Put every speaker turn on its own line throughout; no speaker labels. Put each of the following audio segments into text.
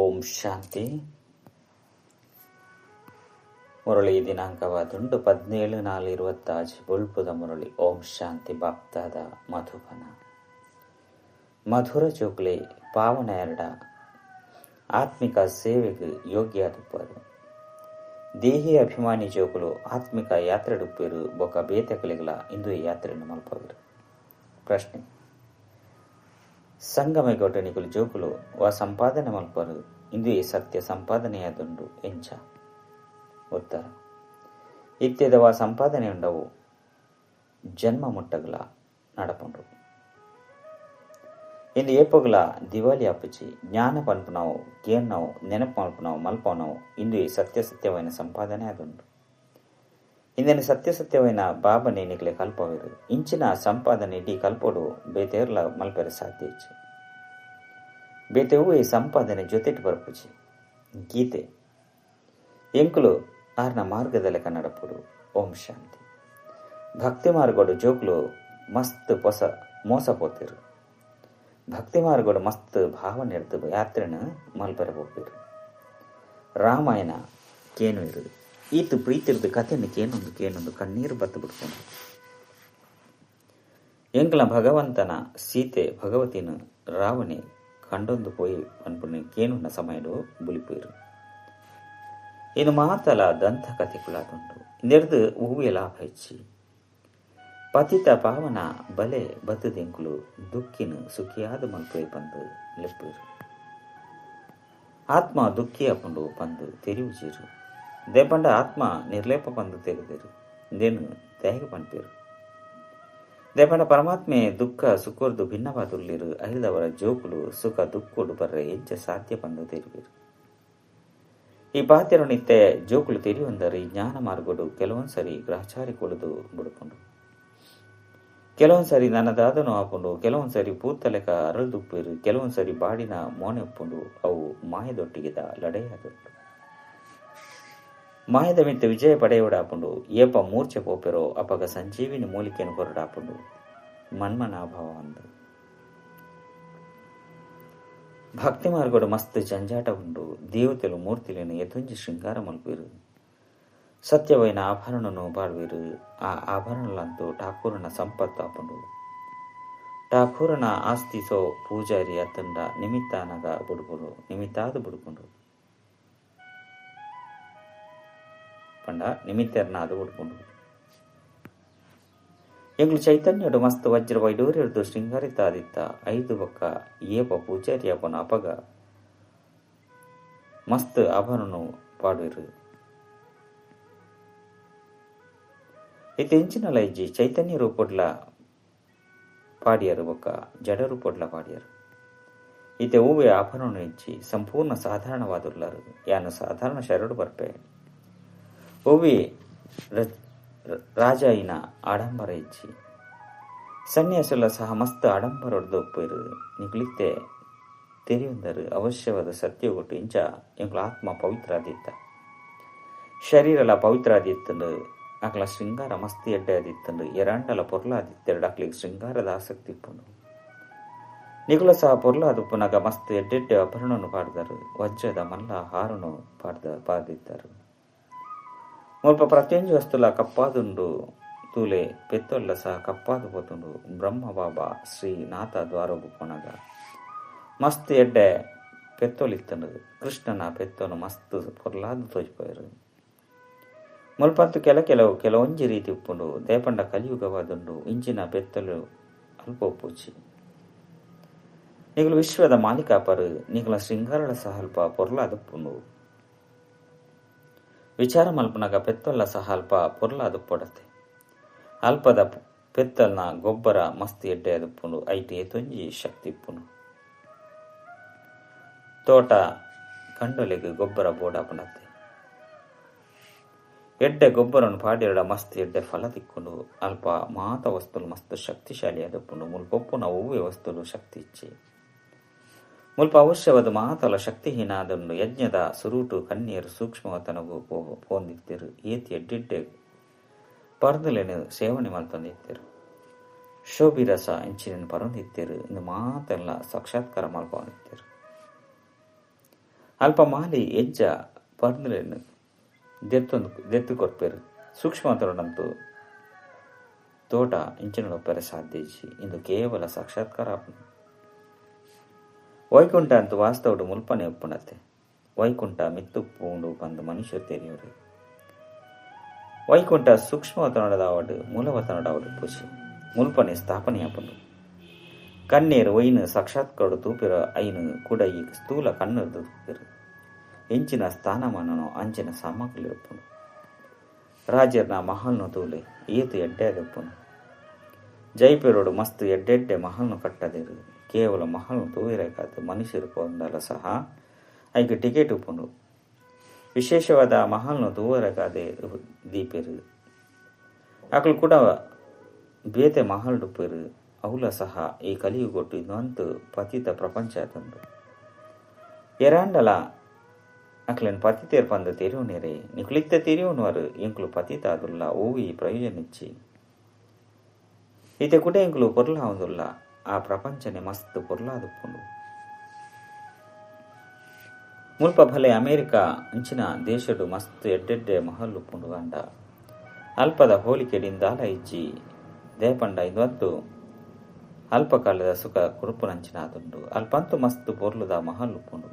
ಓಂ ಶಾಂತಿ. ಮುರಳಿ ದಿನಾಂಕವಾದುಂಡು 17/4/26 ಬೊಳ್ಪುದ ಮುರಳಿ. ಓಂ ಶಾಂತಿ. ಬಾಪ್ತಾದ ಮಧುಬನ ಮಧುರ ಚೋಕ್ಲೆ ಪಾವನ ಎರಡ ಆತ್ಮಿಕ ಸೇವೆಗೆ ಯೋಗ್ಯಾದುಪ್ಪರು. ದೇಹಿ ಅಭಿಮಾನಿ ಜೋಕುಲು ಆತ್ಮಿಕ ಯಾತ್ರೆಡುಪ್ಪೇರು ಬೊಕ ಬೇತೆಕಲಿಗಲ ಇಂದು ಯಾತ್ರೆಯನ್ನು ಮಲ್ಪವರು. ಪ್ರಶ್ನೆ: ಸಂಗಮೆಗೊಡ್ಡ ನಿಕುಲು ಜೋಕುಲು ವಾ ಸಂಪಾದನೆ ಮಲ್ಪರು ಇಂದು ಸತ್ಯ ಸಂಪಾದನೆಯಾದುಂಡು ಎಂಚ? ಉತ್ತರ: ಇತ್ಯದ ವಾ ಸಂಪಾದನೆ ಉಂಡವು ಜನ್ಮ ಮುಟ್ಟಗಲ ನಡಪುಂಡು. ಇಂದು ಏಪಗಲ ದಿವಾಲಿ ಅಪ್ಪುಚಿ ಜ್ಞಾನ ಪನ್ಪುನವು ಕೇನ್ನವು ನೆನಪು ಮಲ್ಪುನವು ಮಲ್ಪನವು ಇಂದು ಸತ್ಯ ಸತ್ಯವಾಯಿನ ಸಂಪಾದನೆ ಆದುಂಡು. ಇಂದಿನ ಸತ್ಯ ಸತ್ಯವಾಯಿನ ಬಾಬನೆ ನಿಕ್ಲೆ ಕಲ್ಪವಿರು. ಇಂಚಿನ ಸಂಪಾದನೆ ಇಡೀ ಕಲ್ಪೋಡು ಬೇತೇರ್ಲ ಮಲ್ಪೆರೆ ಸಾಧ್ಯ ಇಚ್ಚಿ. ಬೇತೆ ಹೂವೆ ಸಂಪಾದನೆ ಜೊತೆಟ್ ಬರಪುಚಿ. ಗೀತೆ ಎಂಕುಲು ಆರ್ನ ಮಾರ್ಗದಲೆ ಕನ್ನಡಪುಡು. ಓಂ ಶಾಂತಿ. ಭಕ್ತಿ ಮಾರ್ಗೋಡು ಜೋಕ್ಲು ಮಸ್ತ್ ಪೊಸ ಮೋಸ ಪೋತಿರು. ಭಕ್ತಿ ಮಾರ್ಗೋಡು ಮಸ್ತ್ ಭಾವನೆ ಎಡ್ದು ಯಾತ್ರೆನ ಮಲ್ಪೆರೆ ಪೋಪಿರು. ರಾಮಾಯಣ ಕೇನು ಇರುದು ಈತು ಪ್ರೀತಿರ್ದು ಕಥೆಯನ್ನು ಕೇನೊಂದು ಕೇನೊಂದು ಕಣ್ಣೀರು ಬತ್ತು ಬಿಡ್ಕೊಂಡು. ಎಂಕಲ ಭಗವಂತನ ಸೀತೆ ಭಗವತಿನ ರಾವಣೆ ಕಂಡೊಂದು ಪೋಯಿ ಪನ್ಪುನ ಕೇನುన్న ಸಮಯಡು ಬುಲಿಪೋಯಿರು. ಇನ್ನು ಮಾತಲ ದಂತ ಕಥೆ ಕುಳಾದುಂಡು. ಇಂದೆರ್ದು ಹೂವೆ ಲಾಭ ಹೆಚ್ಚಿ ಪತಿತ ಪಾವನ ಬಲೆ ಬತ್ತದೆಂಕುಲು ದುಕ್ಕಿನ ಸುಖಿಯಾದ ಮಲ್ಪೋಯ್ ಪಂದು ಲೆಪ್ಪುರು. ಆತ್ಮ ದುಃಖಿ ಅಪುಂಡು ಪಂದು ತೆರಿವುಜೀರು. ದೇಪಂಡ ಆತ್ಮ ನಿರ್ಲೇಪ ಪಂದು ತೆರೆದಿರು. ಇಂದೇನು ತ್ಯಾಗ ಪನ್ಪೇರು. ದೇಪಂಡ ಪರಮಾತ್ಮೆ ದುಃಖ ಸುಖರ್ದು ಭಿನ್ನವಾದುಲ್ಲಿರು. ಐದವರ ಜೋಕುಲು ಸುಖ ದುಃಖೋಡು ಬರ್ರೆ ಎಂಚ ಸಾಧ್ಯ ಪಂದು ತೆರಿವಿರು. ಈ ಪಾತೆರನಿತ್ತೆ ಜೋಕುಲು ತೆರಿಯುವಂದರೆ ಈ ಜ್ಞಾನ ಮಾರ್ಗೋಡು ಕೆಲವೊಂದ್ಸರಿ ಗ್ರಹಚಾರಿ ಕೊಡುದು ಬುಡುಪುಂಡು. ಕೆಲವೊಂದ್ಸರಿ ನನ್ನದಾದನು ಆಪುಂಡು, ಕೆಲವೊಂದ್ಸರಿ ಪೂತಲೆಕ ಅರಳ್ದುಪ್ಪೇರು, ಕೆಲವೊಂದ್ಸರಿ ಬಾಡಿನ ಮೋನೆ ಉಪ್ಪುಂಡು. ಅವು ಮಾಯದೊಟ್ಟಿಗೆದ ಲಡೆಯಾದುಂಡು. ಮಾಯದ ಮಿತ್ತ ವಿಜಯ ಪಡೆಯುವಡಾಪುಂಡು. ಏಪ ಮೂರ್ಛೆ ಪೋಪೆರೋ ಅಪಗ ಸಂಜೀವಿನಿ ಮೂಲಿಕೆಯನ್ನು ಕೊರಡಾಪುಂಡು. ಮನ್ಮನಾಭಾವ ಅಂದು. ಭಕ್ತಿ ಮಾರ್ಗೋಡು ಮಸ್ತ್ ಜಂಜಾಟ ಉಂಡು. ದೇವತೆಲು ಮೂರ್ತಿలను ಎತೊಂಜಿ ಶೃಂಗಾರ ಮಲ್ಪೇರು. ಸತ್ಯವೈನ ಆಭರಣನು ಪಾಡುವಿರು. ಆ ಆಭರಣಲಂತೂ ಠಾಕೂರನ ಸಂಪತ್ತು ಆಪುಂಡು. ಠಾಕೂರನ ಆಸ್ತಿಸೋ ಪೂಜಾರಿ ಅತ್ತಂಡ ನಿಮಿತ್ತಾನಗ ಬುಡುಪುಂಡು, ನಿಮಿತ್ತಾದ ಬುಡುಪುಂಡು. ಪಂಡ ನಿಮಿತ್ತೆರ್ನಾದ ಬುಡುಪುಂಡು. ಎಂಗ್ಲು ಚೈತನ್ಯಡು ಮಸ್ತ್ ವಜ್ರ ವೈಡೂರ್ಯರ್ದು ಶೃಂಗಾರಿತಾದಿತ್ತ. ಐದು ಬೊಕ್ಕ ಏಪ ಪೂಜಾರಿ ಅಪನ ಅಪಗ ಮಸ್ತ್ ಆಭರಣನು ಪಾಡುವಿರು. ಇತ್ತೆ ಎಂಚಿನ ಲೈಜಿ ಚೈತನ್ಯ ರೂಪೊಡ್ಲ ಪಾಡಿಯರು ಬೊಕ್ಕ ಜಡ ರೂಪೊಡ್ಲ ಪಾಡಿಯರು. ಇತ್ತೆ ಹೂವೆ ಆಭರಣ ಇಜ್ಜಿ ಸಂಪೂರ್ಣ ಸಾಧಾರಣವಾದುಲ್ಲರು. ಯಾನು ಸಾಧಾರಣ ಶರಡು ಬರ್ಪೆ. ಹೂವಿ ರಾಜಾಯಿನ ಆಡಂಬರ ಇಜ್ಜಿ. ಸನ್ಯಾಸುಲ ಸಹ ಮಸ್ತ್ ಆಡಂಬರೊಡ್ದು ಒಪ್ಪೇರು. ನಿಗುಳಿತ್ತೆ ತೆರೆಯುಂದರು ಅವಶ್ಯವಾದ ಸತ್ಯ ಕೊಟ್ಟು ಇಂಚ ಎಂಕುಲ ಆತ್ಮ ಪವಿತ್ರ ಆದಿತ್ತ. ಶರೀರಲ ಪವಿತ್ರ ಆದಿತ್ತಂದು. ಅಕಲ ಶೃಂಗಾರ ಮಸ್ತಿ ಎಡ್ಡೆ ಆದಿತ್ತಂಡು. ಎರಾಂಡಲ ಪೊರ್ಲಾದಿತ್ತೆರಡು ಅಕ್ಲಿಗೆ ಶೃಂಗಾರದ ಆಸಕ್ತಿ ಇಪ್ಪುಂಡು. ನಿಗುಲ ಸಹ ಪೊರ್ಲಾದುಪ್ಪುನಗ ಮಸ್ತ್ ಎಡ್ಡೆಡ್ಡೆ ಆಭರಣನು ಪಾಡ್ದರು. ವಜ್ರದ ಮಲ್ಲ ಹಾರನು ಪಾಡ್ದಿದ್ದರು. ಮುಲ್ಪ ಪ್ರತಿಯೊಂಜಿ ವಸ್ತುಲ ಕಪ್ಪಾದುಂಡು. ತೂಲೆ ಪೆತ್ತೊಲ್ಲ ಸಹ ಕಪ್ಪಾದು ಪೋತುಂಡು. ಬ್ರಹ್ಮ ಬಾಬಾ ಶ್ರೀನಾಥ ದ್ವಾರೊಗು ಪೋನಗ ಮಸ್ತ್ ಎಡ್ಡೆ ಪೆತ್ತೊಲಿತ್ತಂಡು. ಕೃಷ್ಣನ ಪೆತ್ತೊನು ಮಸ್ತ್ ಪೊರ್ಲಾದು ತೋಜಿಪೋಯರು. ಮುಲ್ಪಂತು ಕೆಲ ಕೆಲವು ಕೆಲವೊಂಜಿ ರೀತಿ ಉಪ್ಪುಂಡು. ದೇಪಂಡ ಕಲಿಯುಗವಾದುಂಡು. ಇಂಚಿನ ಪೆತ್ತಲು ಅಲ್ಪ ಉಪ್ಪುಚಿ. ನಿಗುಲು ವಿಶ್ವದ ಮಾಲೀಕಾಪರು. ನಿಗುಲ ಶೃಂಗಾರಳ ಸಹ ಅಲ್ಪ ಪೊರ್ಲಾದುಪ್ಪುಂಡು. ವಿಚಾರ ಮಲ್ಪನಗ ಪೆತ್ತೊಲ್ಲ ಸಹ ಅಲ್ಪ ಪೊರ್ಲಾದುಪ್ಪೊಡತೆ. ಅಲ್ಪದ ಪೆತ್ತಲ್ನ ಗೊಬ್ಬರ ಮಸ್ತ್ ಎಡ್ಡೆ ಅದುಪ್ಪುಂಡು. ಐಟ್ ಏತೊಂಜಿ ಶಕ್ತಿ ಇಪ್ಪುಂಡು. ತೋಟ ಕಂಡೊಲೆಗ್ ಗೊಬ್ಬರ ಬೋಡಾಪುಂಡತ್ತೆ. ಎಡ್ಡೆ ಗೊಬ್ಬರನು ಪಾಡಿರಡ ಮಸ್ತ್ ಎಡ್ಡೆ ಫಲ ತಿಕ್ಕೊಂಡು. ಅಲ್ಪ ಮಾತ ವಸ್ತುಲು ಮಸ್ತ್ ಶಕ್ತಿಶಾಲಿ ಆದಪ್ಪುಂಡು. ಮುಲ್ಪೊಪ್ಪುನ ಒವ್ವೆ ವಸ್ತುಲು ಶಕ್ತಿ ಇಚ್ಚಿ. ಮುಲ್ಪ ಅವಶ್ಯವಾದ ಮಾತಲ ಶಕ್ತಿಹೀನ ಆದುಂಡು. ಯಜ್ಞದ ಸುರೂಟು ಕಣ್ಣೀರು ಸೂಕ್ಷ್ಮವತನಗು ಪೋಂದಿತ್ತಿರು. ಏತಿ ಎಡ್ಡೆಡ್ಡೆ ಪರ್ದಲೆನು ಸೇವನೆ ಮಲ್ತೊಂದಿತ್ತಿರು. ಶೋಭಿರಸ ಇಂಚಿನ ಪರೊಂದಿತ್ತಿರು. ಇಂದು ಮಾತೆಲ್ಲ ಸಾಕ್ಷಾತ್ಕಾರ ಮಲ್ಪೊಂದಿತ್ತಿರು. ಅಲ್ಪ ಮಾಲಿ ಎಂಚ ಪರ್ಂದ್ಲೆನ್ ದೆತ್ತು ಕೊರ್ಪೆರ್. ಸೂಕ್ಷ್ಮವತನಂತೂ ತೋಟ ಇಂಚಿನ ಸಾಧ್ಯ ಇಜ್ಜಿ. ಇಂದು ಕೇವಲ ಸಾಕ್ಷಾತ್ಕಾರ ಆಪುಂಡು. ವೈಕುಂಠ ಅಂತೂ ವಾಸ್ತವಡು ಮುಲ್ಪನೆ ಉಪ್ಪುಂಡತ್ತೆ. ವೈಕುಂಠ ಮಿತ್ತುಪ್ಪುಂಡು ಪಂದ್ ಮನುಷ್ಯ ತೆರಿಯರು. ವೈಕುಂಠ ಸೂಕ್ಷ್ಮವತನಡಾವಡು ಮೂಲವತನಡಾವಡು ಪೂಜೆ ಮುಲ್ಪನೆ ಸ್ಥಾಪನೆ ಆಪುಂಡು. ಕಣ್ಣೀರು ಒಯ್ನು ಸಾಕ್ಷಾತ್ಕರಡು ತೂಪಿರ ಐನು ಕೂಡ ಈ ಸ್ಥೂಲ ಕಣ್ಣುರ್ದು ತೂಪಿರು. ಎಂಚಿನ ಸ್ಥಾನಮಾನನೋ ಅಂಚಿನ ಸಾಮಗ್ರಿ ಉಪ್ಪುಂಡು. ರಾಜರ್ನ ಮಹಲ್ನು ತೂಲೆ ಏತು ಎಡ್ಡೆ ಉಪ್ಪುಂಡು. ಜೈಪುರಡು ಮಸ್ತ್ ಎಡ್ಡೆಡ್ಡೆ ಮಹಲ್ನು ಕಟ್ಟದಿರು. ಕೇವಲ ಮಹಲ್ನು ತೂವಿರಕಾದ ಮನುಷ್ಯರು ಪೋಂಡಲ ಸಹ ಐಕ್ ಟಿಕೆಟ್ ಉಪ್ಪುಂಡು. ವಿಶೇಷವಾದ ಮಹಲ್ನು ತೂವರಕಾದೆ ದೀಪೆರು. ಅಕಲು ಕೂಡ ಬೇತೆ ಮಹಲ್ಡುಪ್ಪೆರು. ಅವುಲ ಸಹ ಈ ಕಲಿಯುಗೊಟ್ಟು ಇನ್ನೊಂದು ಪತಿತ ಪ್ರಪಂಚ ಆತುಂಡು. ಎರಾಂಡಲ ಅಕ್ಲೆನ್ ಪತಿತೇರ್ ಪಂದ್ ತೆರಿಯುನೇರೆ. ನಿಕುಲಿತ್ತ ತೆರಿಯುನುವರು ಎಂಕುಲು ಪತಿತ ಆದುಲ್ಲ ಓವು ಈ ಪ್ರಯೋಜನ ಇಚ್ಚಿ. ಇತ್ತೆ ಕುಡ ಎಂಕುಲು ಪೊರ್ಲಾವುಂದುಲ್ಲ. ಆ ಪ್ರಪಂಚನೆ ಮಸ್ತ್ ಪೊರ್ಲಾದುಪ್ಪುಂಡು. ಮುಲ್ಪ ಭಲೆ ಅಮೇರಿಕ ಅಂಚಿನ ದೇಶಡು ಮಸ್ತ್ ಎಡ್ಡೆಡ್ಡೆ ಮಹಲ್ ಉಪ್ಪುಂಡು ಗಂಡ ಅಲ್ಪದ ಹೋಲಿಕೆಡಿಂದಾಲ ಇಜ್ಜಿ. ದೇಪಂಡ ಇಂದು ಅಲ್ಪಕಾಲದ ಸುಖ ಕುರುಪುನಂಚಿನ ಆದುಂಡು. ಅಲ್ಪಂತು ಮಸ್ತ್ ಪೊರ್ಲುದ ಮಹಲ್ ಉಪ್ಪುಂಡು.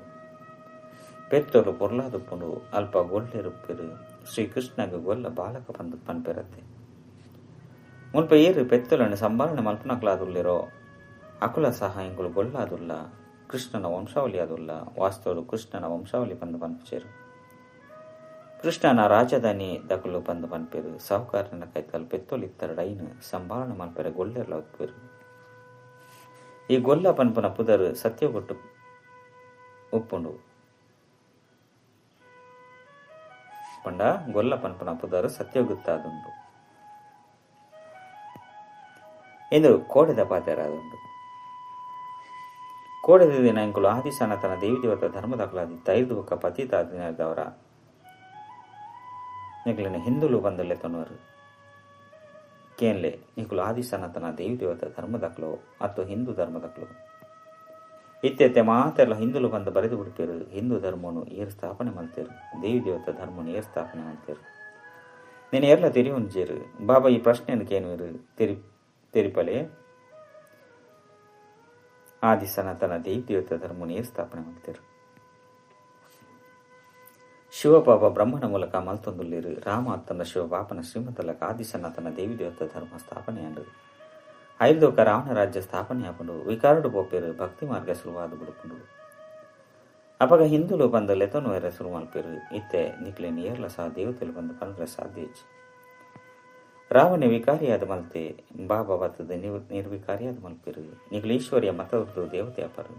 ಪೆತ್ತೊಲು ಪೊರ್ಲಾದುಪ್ಪುಂಡು. ಅಲ್ಪ ಗೊಲ್ಲೆರುಪ್ಪೆರು. ಶ್ರೀಕೃಷ್ಣಗ ಗೊಲ್ಲ ಬಾಲಕ ಪಂದು ಪನ್ಪೆರತ್ತೆ. ಮುಲ್ಪ ಏರು ಪೆತ್ತೊಲನ್ನು ಸಂಭಾಳನೆ ಮಲ್ಪನಕ್ಲಾದುಲ್ಲಿರೋ ಅಕುಲ ಸಹ ಇಂಕುಲು ಗೊಲ್ಲಾದುಲ್ಲ. ಕೃಷ್ಣನ ವಂಶಾವಳಿ ಆದುಲ್ಲ. ವಾಸ್ತವರು ಕೃಷ್ಣನ ವಂಶಾವಳಿ ಪಂದು ಪನ್ಪುಚೇರು. ಕೃಷ್ಣನ ರಾಜಧಾನಿ ದಕುಲು ಪಂದು ಪನ್ಪೆರು. ಸಾಹುಕಾರನ ಕೈತಲ್ ಪೆತ್ತೊಲು ಇತ್ತರಡು ಐನು ಸಂಭಾಳನೆ ಮಲ್ಪೆರೆ ಗೊಲ್ಲೆರ್ಲ ಉಪ್ಪೆರು. ಈ ಗೊಲ್ಲ ಪನ್ಪುನ ಪುದರ್ ಸತ್ಯಗೊಟ್ಟು ಉಪ್ಪುಂಡು. ಪಂಡ ಗೊಲ್ಲ ಪನ್ಪುನ ಪುದರ್ ಸತ್ಯಗುತ್ತಾದುಂಡು. ಇಂದು ಕೋಡೆದ ಪಾತೆರಾದುಂಡು. ಕೋಡೆದ ದಿನ ಇಂಕುಲು ಆದಿ ಸನಾತನ ದೇವಿ ದೇವತಾ ಧರ್ಮದಾಕಲಾದಿ ತೈದು ಬೊಕ್ಕ ಪತಿತಾದಿನದವರ ನಿಕುಲಿನ ಹಿಂದುಲು ಬಂದು ಲೆತ್ತೊನುವರು. ಕೇನ್ಲೆ ನಿಕುಲು ಆದಿ ಸನಾತನ ದೇವಿ ದೇವತಾ ಧರ್ಮದಾಕಲು ಅಥವಾ ಹಿಂದೂ ಧರ್ಮದಾಕಲು ಇತ್ಯತೆ ಮಾತೆಲ್ಲ ಹಿಂದುಲು ಬಂದು ಬರೆದು ಬಿಡ್ಪೇರು. ಹಿಂದೂ ಧರ್ಮನು ಏರ್ ಸ್ಥಾಪನೆ ಮಾಡ್ತೇರು, ದೇವಿ ದೇವತಾ ಧರ್ಮನು ಏರ್ ಸ್ಥಾಪನೆ ಮಾಡ್ತೇರು. ನೀನು ಏರ್ಲ ತೆರಿಯುಂಜೇರು. ಬಾಬಾ ಈ ಪ್ರಶ್ನೆಯನ್ನು ಕೇನುವರು ತೆರಿಪಲೆ. ಆದಿ ಸನಾತನ ದೇವಿ ದೇವತಾ ಧರ್ಮನು ಏರ್ ಸ್ಥಾಪನೆ ಮಾಡ್ತೇರು. ಶಿವಬಾಬಾ ಬ್ರಹ್ಮನ ಮೂಲಕ ಮಲ್ತೊಂದುಲ್ಲೇರು. ರಾಮ ಅತ್ತನ ಶಿವಬಾಬನ ಶ್ರೀಮಂತಲಕ ಆದಿ ಸನಾತನ ದೇವಿ ದೇವತಾ ಧರ್ಮ ಸ್ಥಾಪನೆ ಅಂಡು. ಐದೋಕ ರಾವಣ ರಾಜ್ಯ ಸ್ಥಾಪನೆ ಆಪುಂಡು. ವಿಕಾರಡು ಪೋಪೇರು. ಭಕ್ತಿ ಮಾರ್ಗ ಶುರುವಾದ ಬಿಡುಪುಂಡು. ಅಪಗ ಹಿಂದುಲು ಬಂದು ಲೆತೊನು ಎರ ಶುರು ಮಲ್ಪೇರು. ಇತ್ತೆ ನಿಕ್ಲೆನ್ ಏರ್ಲ ಸಹ ದೇವತೆಲು ಬಂದು ಪನ್ರೆ ಸಾಧ್ಯ ಇಜ್ಜಿ. ರಾವಣೆ ವಿಕಾರಿಯಾದ ಮಲ್ತೆ ಬಾಬಾ ಬತ್ತದ ನಿರ್ವಿಕಾರಿಯಾದ ಮಲ್ಪೇರು. ನಿಕ್ಲು ಈಶ್ವರಿಯ ಮತದ ದೇವತೆ ಅಪರು.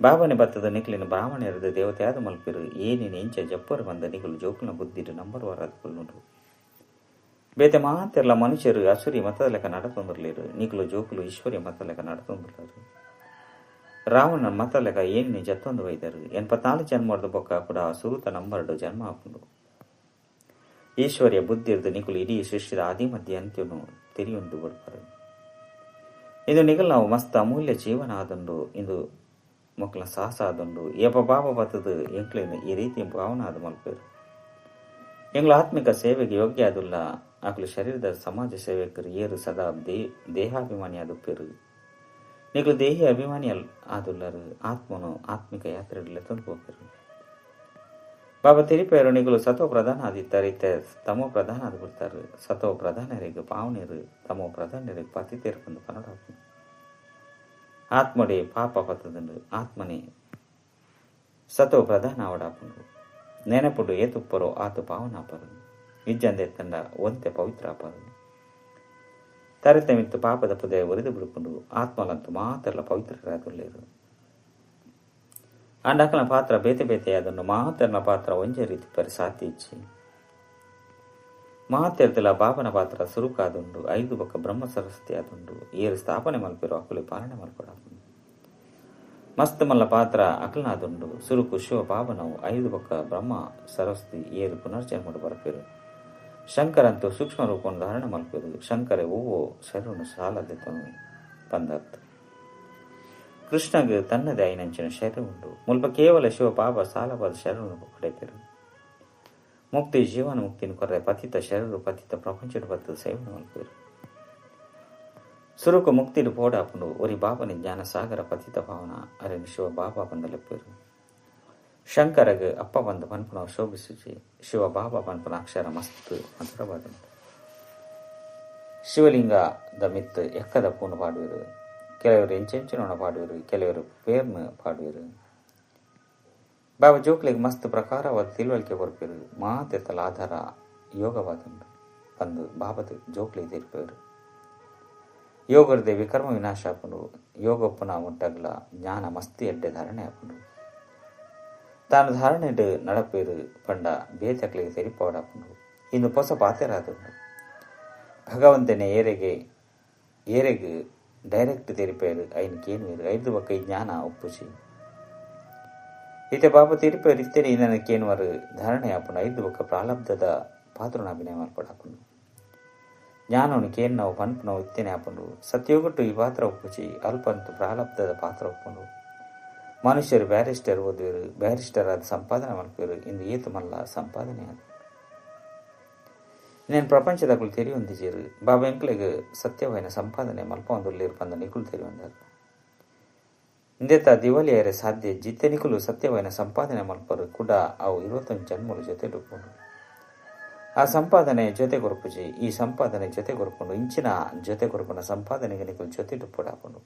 ಬಾಬನೆ ಬತ್ತದ ನಿಕ್ಲಿನ ಬ್ರಾಹ್ಮಣರದ ದೇವತೆ ಆದ ಮಲ್ಪೇರು. ಏನೇನು ಇಂಚ ಜಪ್ಪರು ಬಂದ ನಿಕಲು ಜೋಕುನ ಬುದ್ಧಿಡು ನಂಬರ್ ವಾರಾದ ಕೊಲ್ಲುಂಡು. ಬೇತೆ ಮಾತೆಲ್ಲ ಮನುಷ್ಯರು ಅಸುರಿ ಮತದ ಲೆಕ್ಕ ನಡತೊಂದಿರಲಿರು. ನಿಕಲು ಜೋಕುಲು ಈಶ್ವರಿಯ ಮತದ ಲೆಕ್ಕ ನಡತೊಂದಿರಲಾರು. ರಾವಣನ ಮತ ಲೆಕ್ಕ ಏನಿ ಜತ್ತೊಂದು ವೈದರು. 84 ಜನ್ಮದ ಬೊಕ್ಕ ಕೂಡ ಸುರುತ ನಂಬರ್ಡು ಜನ್ಮ ಆಪುಂಡು. ಈಶ್ವರ್ಯ ಬುದ್ಧಿರ್ದು ನಿಕುಲು ಇಡೀ ಸೃಷ್ಟಿದ ಆದಿ ಮಧ್ಯ ಅಂತ್ಯನು ತೆರಿಯೊಂದು ಬಿಡ್ಪಾರು. ಇದು ನಿಗಲ್ ನಾವು ಮಸ್ತ್ ಅಮೂಲ್ಯ ಜೀವನ ಆದುಂಡು. ಇಂದು ಮಕ್ಕಳ ಸಾಹಸ ಆದುಂಡು. ಏಪ ಬಾಬಾ ಬತ್ತದ ಎಂಕ್ಲೇನು ಈ ರೀತಿ ಭಾವನ ಆದ ಮಲ್ಪೇರು. ಎಂಗ್ಲ ಆತ್ಮಿಕ ಸೇವೆಗೆ ಯೋಗ್ಯ ಆದುಲ್ಲ. ಆಕಲು ಶರೀರದ ಸಮಾಜ ಸೇವಕರು ಏರು ಸದಾ ದೇಹಾಭಿಮಾನಿ ಆದುಪ್ಪೇರು. ನಿಕಲು ದೇಹಿ ಅಭಿಮಾನಿ ಆದುಲ್ಲರು. ಆತ್ಮನು ಆತ್ಮಿಕ ಯಾತ್ರೆಯಲ್ಲಿ ತಂದು ಹೋಗ್ತರು. ಬಾಬಾ ತಿರುಪೇರು ನಿಕಲು ಸತೋ ಪ್ರಧಾನ ಆದಿತ್ತಾರೆ. ಇತ್ತೆ ತಮೋ ಪ್ರಧಾನ ಆದು ಬಿಡ್ತಾರೆ. ಸತೋ ಪ್ರಧಾನರಿಗೆ ಪಾವನಿರು, ತಮೋ ಪ್ರಧಾನರಿಗೆ ಪತಿತೇರು ಬಂದು ಕನ್ನಡ. ಆತ್ಮಡೆ ಪಾಪ ಪತ್ತದಂಡು. ಆತ್ಮನೇ ಸತೋ ಪ್ರಧಾನ ಅವಡಾಪುಂಡು. ನೆನಪುಡು ಏತುಪ್ಪರೋ ಆತು ಪಾವನಾಪರು. ಇಜ್ಜಂದೆ ತಂಡ ಒಂತೆ ಪವಿತ್ರ ಆಪರು. ತರತಮಿತ್ತು ಪಾಪದ ಪುದೆ ಒರಿದು ಬಿಡುಪುಂಡು. ಆತ್ಮಲಂತು ಮಾತೆಲ್ಲ ಪವಿತ್ರರಾದುಲ್ಲೇರು. ಅಂಡಕಲ ಪಾತ್ರ ಬೇತೆ ಬೇತೆ ಅದನ್ನು ಮಾತೆರ್ನ ಪಾತ್ರ ಒಂಜೆ ರೀತಿ ಪರಿ ಸಾಧ್ಯ ಇಚ್ಚಿ. ಮಾತೆರ್ದಲ ಬಾಬನ ಪಾತ್ರ ಸುರುಕಾದುಂಡು. 5 ಬೊಕ್ಕ ಬ್ರಹ್ಮ ಸರಸ್ವತಿ ಆದುಂಡು. ಏರು ಸ್ಥಾಪನೆ ಮಲ್ಪಿರೋ ಅಕುಲು ಪಾಲನೆ ಮಲ್ಪಡಾಪುಂಡು. ಮಸ್ತ್ ಮಲ್ಲ ಪಾತ್ರ ಅಕಲನಾದುಂಡು. ಸುರುಕು ಶಿವ ಬಾಬನವು 5 ಬೊಕ್ಕ ಬ್ರಹ್ಮ ಸರಸ್ವತಿ ಏರು ಪುನರ್ಜನ್ಮಡು ಬರಪೇರು. ಶಂಕರಂತೂ ಸೂಕ್ಷ್ಮ ರೂಪವನ್ನು ಧಾರಣ ಮಲ್ಪೇರು. ಶಂಕರೆ ಓವೋ ಶರಣು ಸಾಲದೆತನು ಪಂದರ್ಥ. ಕೃಷ್ಣಗ್ ತನ್ನದೇ ಐನಂಚಿನ ಶರೀರ ಉಂಡು. ಮುಲ್ಪ ಕೇವಲ ಶಿವ ಬಾಬಾ ಸಾಲವಾದ ಶರೀರವನ್ನು ಪಡೆಪೆರು. ಮುಕ್ತಿ ಜೀವನ ಮುಕ್ತಿನ ಕೊರೆ ಪತಿತ ಶರೀರ ಪತಿತ ಪ್ರಪಂಚದ ಬತ್ತದ ಸೇವನೆ ಮಲ್ಪೆರು. ಸುರುಕು ಮುಕ್ತಿಡು ಪೋಡಾಪುಂಡು ಒರಿ ಬಾಬನ ಜ್ಞಾನ ಸಾಗರ ಪತಿತ ಭಾವನ ಅರೆನ್ ಶಿವ ಬಾಬಾ ಬಂದಲೆಪ್ಪೆರು. ಶಂಕರಗ್ ಅಪ್ಪ ಬಂದ ಪನ್ಪುನ ಶೋಭಿಸುಚಿ. ಶಿವ ಬಾಬಾ ಪನ್ಪುನ ಅಕ್ಷರ ಮಸ್ತ್ ಮಧುರವಾದುಂಡು. ಶಿವಲಿಂಗದ ಮಿತ್ತು ಎಕ್ಕದ ಪೂನು ಪಾಡುವರು. ಕೆಲವರು ಎಂಚೆಂಚಿನೋಣ ಪಾಡುವರು, ಕೆಲವರು ಪೇರ್ನು ಪಾಡುವರು. ಬಾಬಾ ಜೋಕ್ಲಿಗೆ ಮಸ್ತ್ ಪ್ರಕಾರವಾದ ತಿಳುವಳಿಕೆ ಕೊರ್ಪೆರು. ಮಾತೆತ್ತಲ ಆಧಾರ ಯೋಗವಾದುಂಡು ಬಂದು ಬಾಬದ ಜೋಕ್ಲಿಗೆ ತೀರ್ಪೇರು. ಯೋಗರ್ದೆ ವಿಕರ್ಮ ವಿನಾಶ ಆಪುಂಡು. ಯೋಗಪ್ಪನ ಮುಟ್ಟಗ್ಲ ಜ್ಞಾನ ಮಸ್ತ್ ಎಡ್ಡೆ ಧಾರಣೆ ಆಪುಂಡು. ತಾನು ಧಾರಣೆ ನಡಪೇರು ಪಂಡ ಬೇತಕ್ಲಿಗೆ ತೆರಿಪವಡಾಪುಂಡು. ಇಂದು ಹೊಸ ಪಾತೆರಾದುಂಡು. ಭಗವಂತನೇ ಏರೆಗೆ ಏರೆಗ್ ಡೈರೆಕ್ಟ್ ತೆರಿಪೇರು ಐನ್ ಕೇನುವೇರು. ಐದು ಬಕ್ಕ ಈ ಜ್ಞಾನ ಒಪ್ಪುಚಿ ಇತ್ತೆ ಬಾಬಾ ತೆರಿಪೇರು ಇತ್ತೇನೆ ಇದನ್ನು ಕೇನುವರು ಧಾರಣೆ ಆಪುಂಡು. ಐದು ಬಕ್ಕ ಪ್ರಾಲಬ್ಧದ ಪಾತ್ರನ ಅಭಿನಯ ಮಾರ್ಪಡಾಪುಂಡು. ಜ್ಞಾನವನ್ನು ಕೇನ್ನವು ಪನ್ಪುನವು ಇತ್ತೇನೆ ಆಪುಂಡು. ಸತ್ಯೋಗಟ್ಟು ಈ ಪಾತ್ರ ಒಪ್ಪುಚಿ ಅಲ್ಪಂತು ಪ್ರಾಲಬ್ಧದ ಪಾತ್ರ ಒಪ್ಪುಂಡು. ಮನುಷ್ಯರು ಬ್ಯಾರಿಸ್ಟರ್ ಓದುವರು, ಬ್ಯಾರಿಸ್ಟರ್ ಆದ ಸಂಪಾದನೆ ಮಲ್ಪೇರು. ಇಂದು ಏತು ಮಲ್ಲ ಸಂಪಾದನೆ ಅದು. నేను ಪ್ರಪಂಚದకులు తెలియందిచేరు. ಬಾಬಾ ಎಂಕ್ಲೆಗ್ ಸತ್ಯವಾಯಿನ ಸಂಪಾದನೆ ಮಲ್ಪೊಂದುಲ್ಲೇರು ಪಂದ ನಿಕುಲು తెలియంದಾరు. ಇಂದೆತ ದಿವಾಲಿಯರೆ ಸಾಧ್ಯ ಜಿತ್ತೆ ನಿಕುಲು ಸತ್ಯವಾಯಿನ ಸಂಪಾದನೆ ಮಲ್ಪರು ಕೂಡ ಅವು 21 ಜನ್ಮల ಜೊತೆ ಉಪ್ಪುಂಡು. ಆ ಸಂಪಾದನೆ ಜೊತೆ ಕೊರಪುಜಿ. ಈ ಸಂಪಾದನೆ ಜೊತೆ ಕೊರಪುಂಡು. ಇಂಚಿನ ಜೊತೆ ಕೊರಪುನ ಸಂಪಾದನೆಗೆ ನಿಕುಲು ಜೊತೆ ಉಪ್ಪುಡಾಪುಂಡು.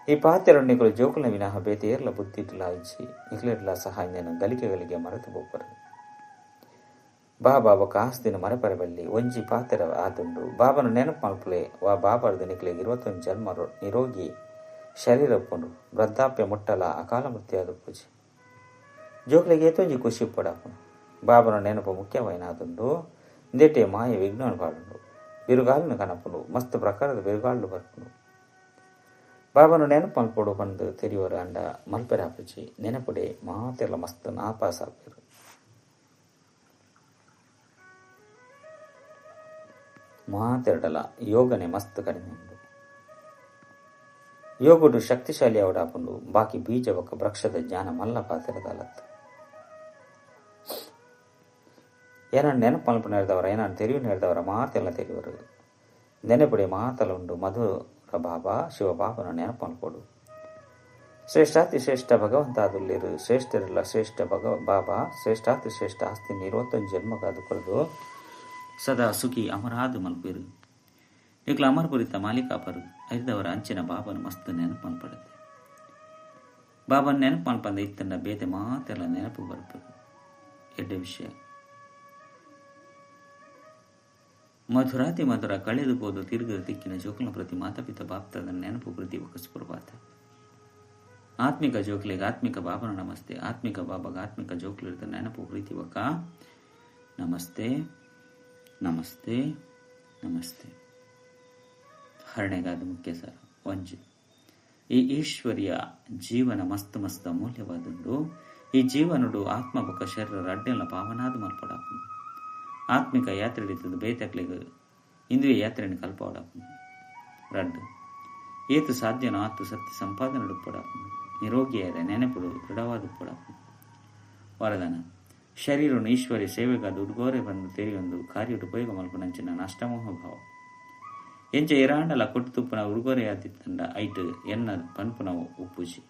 ಈ ಪಾತೆರ ನಿಕುಲು ಜೋಕುಲ ವಿನಃ ಬೇತೆ ಏರ್ಲ ಬುದ್ಧಿಡ್ಲ ಇಜ್ಜಿ. ನಿಕುಲೆಡ್ಲ ಸಹ ಇಂದೆನ್ ಗಲಿಗೆ ಗಲಿಗೆ ಮರೆತು ಪೋಪರು. ಬಾಬಾ ಬೊಕ ಆಸ್ತಿನ ಮರೆಪರೆ ಬಲ್ಲಿ ಒಂಜಿ ಪಾತೆರ ಆತುಂಡು. ಬಾಬನ ನೆನಪು ಮಲ್ಪುಲೆ ವಾ ಬಾಬಾರ್ದ ನಿಕ್ಲೆಗ್ 21 ಜನ್ಮ ನಿರೋಗಿ ಶರೀರ ಉಪ್ಪುಂಡು. ವೃದ್ಧಾಪ್ಯ ಮುಟ್ಟಲ ಅಕಾಲ ಮೃತ್ಯು ಪೂಜೆ. ಜೋಕ್ಲೆಗ್ ಏತೊಂಜಿ ಖುಷಿ ಉಪ್ಪಡಾಪುಂಡು. ಬಾಬನ ನೆನಪು ಮುಖ್ಯವಾಯಿನ ಆತುಂಡು. ಇಂದೆಟೆ ಮಾಯ ವಿಘ್ನ ಪಾಡುಂಡು. ಬಿರುಗಾಲಿನ ಕನಪುಂಡು. ಮಸ್ತ್ ಪ್ರಕಾರದ ಬಿರುಗಾಲು ಬರ್ಪುಂಡು. ಬಾಬನ ನೆನಪು ಮಲ್ಪೊಡು ಪಂದ್ ತೆರಿಯೋರು ಅಂಡ ಮಲ್ಪೆರೆ ಆಪುಜಿ. ನೆನಪುಡೆ ಮಾತೆರ್ಲ ಮಸ್ತ್ ನಾಪಾಸ್ ಆಪೆರು. ಮಾತೆರಡಲ ಯೋಗನೆ ಮಸ್ತ್ ಕಡಿಮೆ ಉಂಡು. ಯೋಗುಡು ಶಕ್ತಿಶಾಲಿ ಅವಡಾಪುಂಡು. ಬಾಕಿ ಬೀಜ ಬೊಕ್ಕ ವೃಕ್ಷದ ಜ್ಞಾನ ಮಲ್ಲ ಪಾತೆರದಲತ್ತು. ಏನನ್ನು ನೆನಪು ಮಲ್ಪು ನೆರೆದವರ ಏನನ್ನು ತೆರಿವು ನೆರೆದವರ ಮಾತೆಲ್ಲ ತೆರಿವರು. ನೆನಪುಡೆ ಮಾತಲ ಉಂಡು. ಮಧುರ ಬಾಬಾ ಶಿವ ಬಾಬನ ನೆನಪು ಮಲ್ಪೊಡು. ಶ್ರೇಷ್ಠಾತಿ ಶ್ರೇಷ್ಠ ಭಗವಂತ ಆದುಲ್ಲೇರು. ಶ್ರೇಷ್ಠರೆಲ್ಲ ಶ್ರೇಷ್ಠ ಬಾಬಾ ಶ್ರೇಷ್ಠಾತಿ ಶ್ರೇಷ್ಠ ಆಸ್ತಿನ 21 ಜನ್ಮಗಾದು ಕೊರದು ಸದಾ ಸುಖಿ ಅಮರಾದು ಮಲ್ಪೇರು. ನಿಕ್ಲ ಅಮರ್ಪುರಿತ ಮಾಲೀಕಾಪರು. ಐದವರ ಅಂಚಿನ ಬಾಬನ ಮಸ್ತ್ ನೆನಪು ಮಲ್ಪಡುತ್ತೆ. ಬಾಬನ ನೆನಪು ಮಲ್ಪಂದ ಇತ್ತಂಡ ಬೇತೆ ಮಾತೆಲ್ಲ ನೆನಪು ಬರ್ಪರು. ಎಡ್ಡೆ ವಿಷಯ. ಮಧುರಾತಿ ಮಧುರ ಕಳೆದು ಹೋದು ತಿರುಗು ತಿಕ್ಕಿನ ಜೋಕುಲ ಪ್ರತಿ ಮಾತಾಪಿತ ಬಾಪ್ತದ ನೆನಪು ಪ್ರತಿ ಒಕ್ಕ ಸುಪ್ರಭಾತ. ಆತ್ಮಿಕ ಜೋಕ್ಲಿಗೆ ಆತ್ಮಿಕ ಬಾಬನ ನಮಸ್ತೆ. ಆತ್ಮಿಕ ಬಾಬಾಗ ಆತ್ಮಿಕ ಜೋಕ್ಲಿರ್ದ ನೆನಪು ಪ್ರೀತಿ ಒಕ್ಕ ನಮಸ್ತೆ ನಮಸ್ತೆ ನಮಸ್ತೆ. ಹರಣೆಗಾದ ಮುಖ್ಯ ಸರ್ ಒಂಜಿ ಈ ಈಶ್ವರಿಯ ಜೀವನ ಮಸ್ತ್ ಮಸ್ತ್ ಅಮೂಲ್ಯವಾದುಂಡು. ಈ ಜೀವನುಡು ಆತ್ಮ ಬೊಕ್ಕ ಶರೀರ ರಡ್ಡೆಲ ಪಾವನಾದ ಮಲ್ಪಡಾಪುಂಡು. ಆತ್ಮಿಕ ಯಾತ್ರೆ ಹಿಡಿತದ ಬೇತಕ್ಲಿಗೆ ಇಂದ್ರಿಯ ಯಾತ್ರೆಯನ್ನು ಕಲ್ಪವಡಾಪುಂಡು. ರಡ್ಡು ಏತು ಸಾಧ್ಯನೋ ಆತು ಸತ್ಯ ಸಂಪಾದನೆ ಉಪ್ಪಡಾಪುಂಡು. ನಿರೋಗಿಯಾದ ನೆನಪುಡು ದೃಢವಾದ ಉಪ್ಪಡಾಪುಂಡು. ವರದಾನ ಶರೀರನು ಈಶ್ವರಿ ಸೇವೆಗಾದ ಉಡುಗೋರೆ ಬಂದು ತೆರೆಯೊಂದು ಕಾರ್ಯಡು ಉಪಯೋಗ ಮಲ್ಪುನಂಚಿನ ನಷ್ಟಮೋಹ ಭಾವ. ಎಂಚ ಇರಾಂಡಲ ಕೊಟ್ಟು ತುಪ್ಪುನ ಉಡುಗೊರೆ ಆದಿತ್ತಂಡ ಐಟ್ ಎನ್ನ ಪನ್ಪುನ ಉಪ್ಪುಜಿ.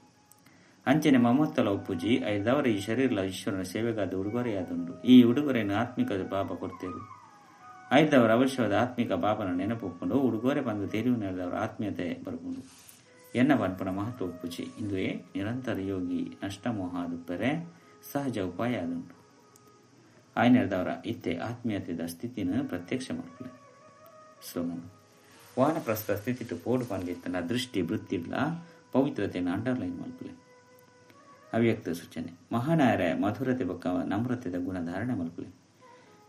ಅಂಚನೆ ಮಮತ್ತಲ ಉಪ್ಪುಜಿ. ಐದವರ ಈ ಶರೀರ ಈಶ್ವರನ ಸೇವೆಗಾದ ಉಡುಗೊರೆಯಾದುಂಡು. ಈ ಉಡುಗೊರೆಯನ್ನು ಆತ್ಮಿಕ ಬಾಬಾ ಕೊಡ್ತೇವೆ. ಐದವರ ಅವಶ್ಯವಾದ ಆತ್ಮಿಕ ಬಾಬನ ನೆನಪು ಉಪ್ಪುಂಡು. ಉಡುಗೊರೆ ಬಂದು ತೆರಿವು ನೆರೆದವರ ಆತ್ಮೀಯತೆ ಬರ್ಪುಂಡು. ಎನ್ನ ಪನ್ಪುನ ಮಹತ್ವ ಉಪ್ಪುಜಿ. ಇಂದುವೇ ನಿರಂತರ ಯೋಗಿ ನಷ್ಟಮೋಹ ಆದುಪ್ಪರೆ ಸಹಜ ಉಪಾಯ ಆದುಂಡು. ಆಯ್ನೆರೆದವರ ಇತ್ತೆ ಆತ್ಮೀಯತೆದ ಸ್ಥಿತಿನ ಪ್ರತ್ಯಕ್ಷ ಮಲ್ಪುಲೆ. ಸ್ಲೋಗನ್ ವಾನಪ್ರಸ್ಥ ಸ್ಥಿತಿಟು ಪೋಡು ಪಂದಿತ್ತನ ದೃಷ್ಟಿ ವೃತ್ತಿಡ್ಲ ಪವಿತ್ರತೆಯನ್ನು ಅಂಡರ್ಲೈನ್ ಮಲ್ಪುಲೆ. ಅವ್ಯಕ್ತ ಸೂಚನೆ ಮಹಾನಾಯರ ಮಧುರತೆ ಬೊಕ್ಕ ನಮ್ರತೆದ ಗುಣ ಧಾರಣೆ ಮಲ್ಪುಲೆ.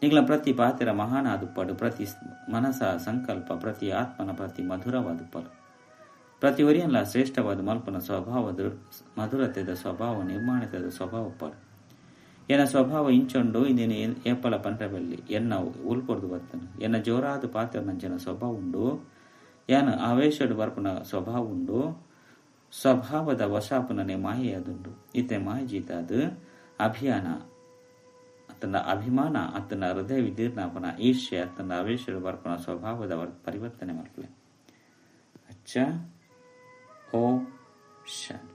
ನಿಗ್ಲ ಪ್ರತಿ ಪಾತೆರ ಮಹಾನ ಆದುಪ್ಪಾಡು. ಪ್ರತಿ ಮನಸ ಸಂಕಲ್ಪ ಪ್ರತಿ ಆತ್ಮನ ಪ್ರತಿ ಮಧುರವಾದುಪ್ಪಾಡು. ಪ್ರತಿ ಒರಿಯನ್ಲ ಶ್ರೇಷ್ಠವಾದ ಮಲ್ಪನ ಸ್ವಭಾವ ಮಧುರತೆದ ಸ್ವಭಾವ ನಿರ್ಮಾಣತೆದ ಸ್ವಭಾವ ಉಪ್ಪಾಡು. ಎನ್ನ ಸ್ವಭಾವ ಇಂಚೊಂಡು ಇಂದಿನ ಏಪಲ ಪಂಡ್ರಬಲ್ಲಿ ಎನ್ನ ಉಲ್ಪೊರ್ದು ಬರ್ತನು. ಎನ್ನ ಜೋರಾದ ಪಾತ್ರ ನಂಚಿನ ಸ್ವಭಾವ ಉಂಡು. ಯಾನ ಆವೇಶಡು ಬರ್ಪುನ ಸ್ವಭಾವ ಉಂಡು. ಸ್ವಭಾವದ ವಶಾಪುನನೆ ಮಾಯೆಯಾದುಂಡು. ಇತ್ತೆ ಮಾಯ ಜೀತಾದ್ ಅಭಿಯಾನ ಅತ್ತಂಡ ಅಭಿಮಾನ ಅತ್ತಂಡ ಹೃದಯ ವಿದೀರ್ಣಾಪನ ಈರ್ಷೆ ಅತ್ತಂಡ ಅವೇಶಡು ಬರ್ಪನ ಸ್ವಭಾವದ ಪರಿವರ್ತನೆ ಮಲ್ಪಲೆ. ಅಚ್ಚ, ಓಂ ಶಾಂತಿ.